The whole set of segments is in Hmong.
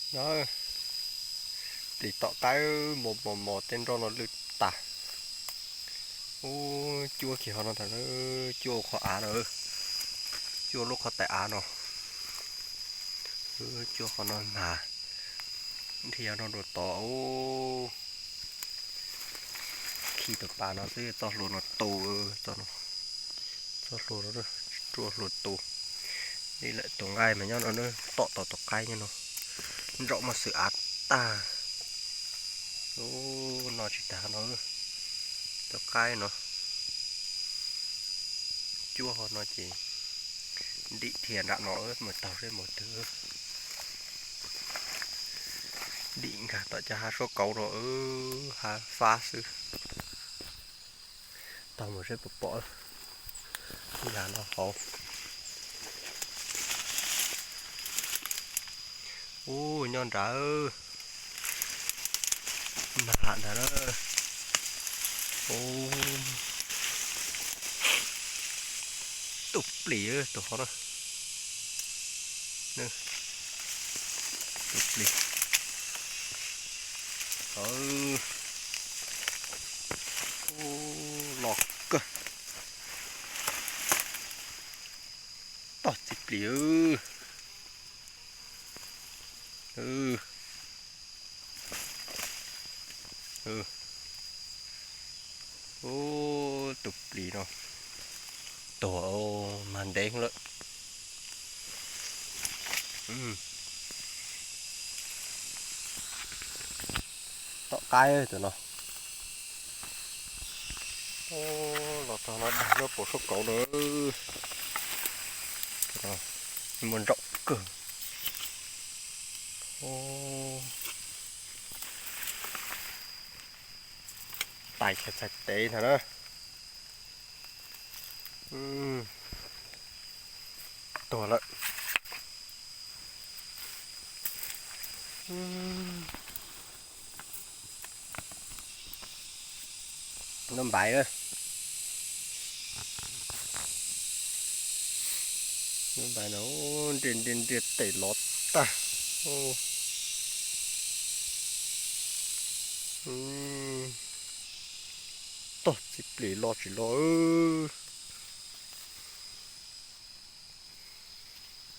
No, plis tom qaib mos mos mos tej nroj no lwj tas. Ub, cuab kiag ho no ntag, cuab qhov av no, cuab lub qhov tais av no. Cuab qhov no mas nrhiav no rau tod. Khi tus pas no xwb txoj hlua no tu, txoj hlua no, ruaj hlua tu. Li lawm tus nqaij mas nyob no, tom tau tus qaib nyob no, ntsaum muaj xwm av tag. Ub, no tsis tas no, tus qaib no cuab ho no ces ntim dhia nram no mus taug seb mus twg. Ntim nkag tom cov hav suab kauv no, hav fab xwb. Taug mus seb puas pom. Nkag no hauv. Ub, nyob nrad. Mag ntag na. Ub, tus plis tus hov na. Tus plis. Ub, los kawg. Toj txiv plis. Ub, tus plis no tuag mas ntev lawm. Tom qaib tus no. Los txog no dag lub paus suab kauv lawm. Muaj ntsaum kawg. Tais kiag txhais tes ntag na. Tuag lawm. Nub npais, nub npais no nriag nriag nriag tes lov tag. Toj txiv plis los tsis los.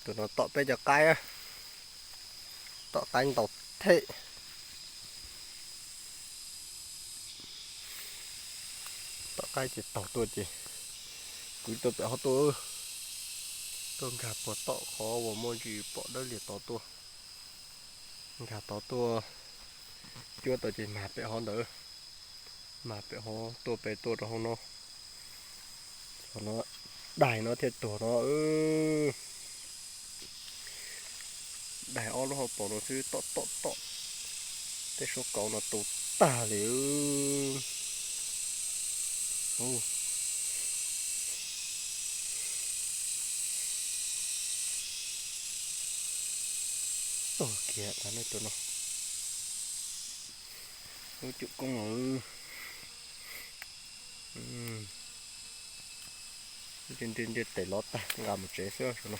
Tus no tom peb cov qaib, tom qaib ntaus them. Tom qaib ces taug tuaj ces kwv tuaj pem hov tuaj, tuaj nkag puag tom qhov uas muaj ntsis pom dawb liag tod tuaj. Nkag tod tuaj, cuab tau ces mag pem hov ntawd, mag pem hov tuaj pem tuaj rau hauv no. Txog no daig no thiaj tuag no. Daig ob lub hauv paus no xwb, tom tom tom, tej suab kauv no tu tag li. Tuag kiag tus no. Lub cum koob no. Ntiaj ntiaj tes lov tag, nqa mus tsev xwb no.